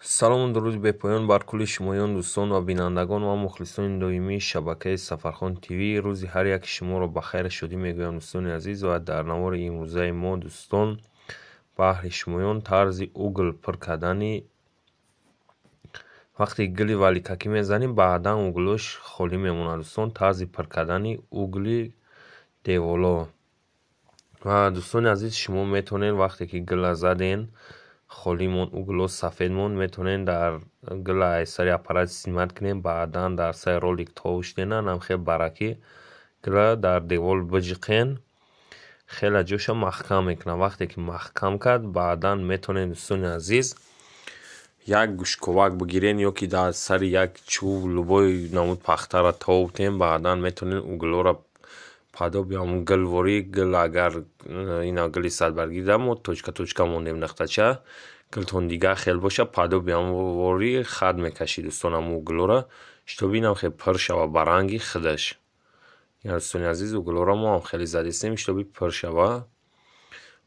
Салому дуруди бепоён бар кулли шумоён, дӯстон ва бинандагон ва мухлисони доимии шабакаи Сафархон ТВ. Рӯзи ҳар яки шуморо ба хайру шодӣ мегӯям, дӯстони азиз. Ва дар навори имрӯзаи мо, дӯстон, баҳри шумоён тарзи угл пур кардани. Вақте гили валикакӣ мезанем, баъдан углош холӣ мемонад, дӯстон. Тарзи пур кардани угли деволо. Ва, дӯстони азиз, шумо метавонед, вақте ки гила заден, холӣ монд, угло сафед монд, метавонед дар гила аз сари аппарат снимать кунед, баъдан дар сари ролик товуш денан, хел баракӣ гила дар девол биҷиқен, хеле ҷоша маҳкам мекунад. Вақте ки маҳкам кард, баъдан метавонед, дӯстони азиз, як гӯшковак бигирен ё ки дар сари як чӯб любой намуд пахтаро товтен, баъдан метавонед углоро подобие ҳамун гилворӣ гил, агар ина гили садбаргида мо точка точка мондем, нуқтача, гилтон дигар хел боша, подобие ҳамворӣ хат мекашид, дӯстон, ҳамун углора, чтобы инам хел пур шава ба ранги худаш. Дӯстони азиз, углора мо ҳам хеле задистем, чтобы пур шава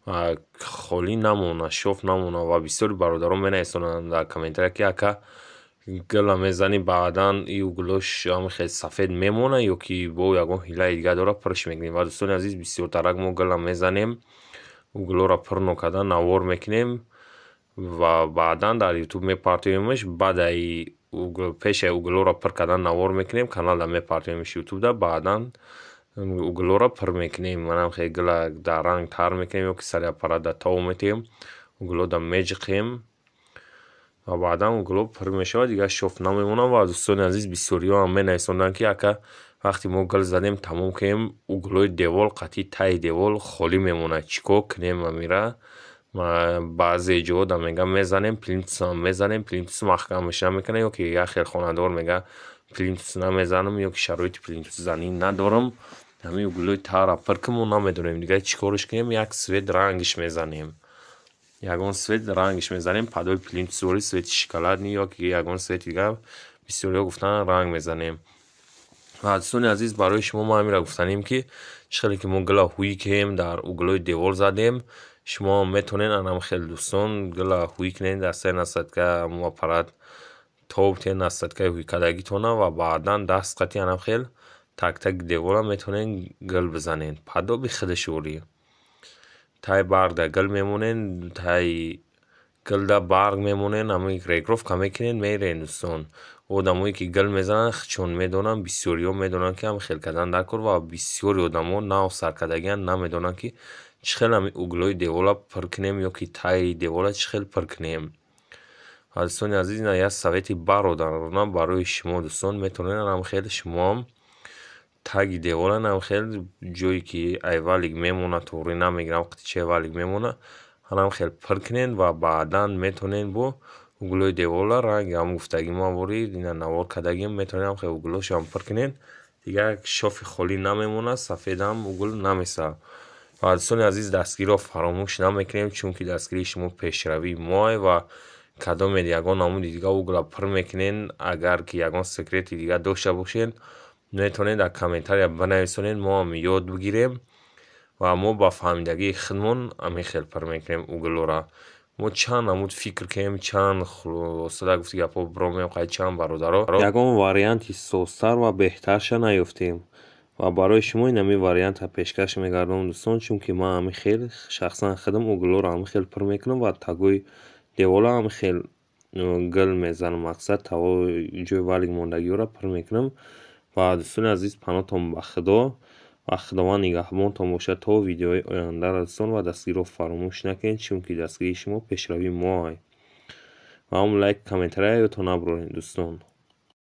ва холӣ намона, шоф намона. Ва бисёри бародарон менависонанд дар комментария, ки ака, гила мезанӣ, баъдан и углош хел сафед мемона ё ки бо ягон ҳилаи дигар дора, пурш мекунем. Ва, дӯстони азиз, бисёртарак мо гила мезанем, углоро пур нокарда навор мекунем ва баъдан дар Ютуб мепартоемш. Баъдаи пешаи углоро пур кардан навор мекунем, каналда мепартоемш Ютубда, баъдан углоро пур мекунем. Манам хел гила дар ранг тар мекунем ё ки сари аппаратда тов метиҳем, углода меҷиқем ва баъдан угло пур мешавад, дигар шоф намемонад. Ва, дӯстони азиз, бисёриҳо ҳам менависонданд, ки ака, вақте мо гил задем, тамом кунем, углои девол қатъи таи девол холӣ мемонад, чӣ кор кунем амира? Баъзе ҷоҳо мега, мезанем, плинтусам мезанем, плинтус маҳкамаш намекунад, ё ки як хел хонадор мега, плинтус намезанам ё ки шароити плинтусзанӣ надорам, ҳамин углои таъра пур кун, мо намедонем дигар чӣ кораш кунем, як цвет рангиш мезанем, ягон цвет рангиш мезанем, подобие плинтусворӣ, цвети шоколадный ё ки ягон цвети дигар. Бисёриҳо гуфтанд, ранг мезанем. Ва, дӯстони азиз, барои шумо мо ҳаминро гуфтанем, ки чӣ хеле ки мо гила ҳуй кунем, дар углои девол задем, шумо метавонед анам хел, дӯстон, гила ҳуй кунед, дар сари насадка ҳамун аппарат тоб тиҳед насадкаи ҳуйкардагитона ва баъдан даст қати анам хел так таги девола метавонед гил бизанед, подобие худашворӣ. Таи баргда гил мемонед, таи гилда барг мемонед, ҳамин регровка мекунед, мерен. Дӯстон, одамое ки гил мезананд, чун медонанд, бисёриҳо медонанд, ки ҳамин хел кардан дар кор. Ва бисёри одамо нав саркардагианд, намедонанд, ки чӣ хел ҳамин углои девола пур кунем ё ки таи девола чӣ хел пур кунем. Ва, дӯстони азиз, ина як совети бародарона барои шумо, дӯстон. Метавонед ҳам хел шумоам таги девола нам хел ҷое ки ай валик мемонад, туғрӣ намегирам, қитичаи валик мемонад, ҳанам хел пур кунед ва баъдан метавонед бо углои девола ранги ҳамун гуфтагӣ маворӣ, ина навор кардагим, метавонед ҳам хел углошам пур кунед, дигар шофи холӣ намемонад, сафедам угл намесавад. Ва, дӯстони азиз, дастгириро фаромӯш намекунем, чунки дастгирии шумо пешравии моа. Ва кадомед ягон намуди дигар угла пур мекунед, агар ки ягон секрети дигар дошта бошед, метавонед дар комментария бинависонед, мо ҳам ёд бигирем. Ва мо ба фаҳмидагии худмон ҳамин хел пур мекунем углора. Мо чанд намуд фикр кунем, чанд хулосада гуфти гапҳо биромем, қай чанд бародаро ягон варианти созтар ва беҳтарша наёфтем ва барои шумо ин ҳамин вариантро пешкаш мегардонам, дӯстон, чунки ман ҳамин хел шахсан худам углоро ҳамин хел пур мекунам ва тагои девола ҳамин хел гил мезанам, мақсад, ҷои валик мондагиҳоро пур мекунам. Ва, дӯстони азиз, паноҳтон ба Худо ва Худованд нигаҳбонтон бошад то видеои ояндаро, дӯстон. Ва дастгириро фаромӯш накунед, чунки дастгирии шумо пешравии моа. Ва ҳам лайк, комментария ёдтон набуред, дӯстон.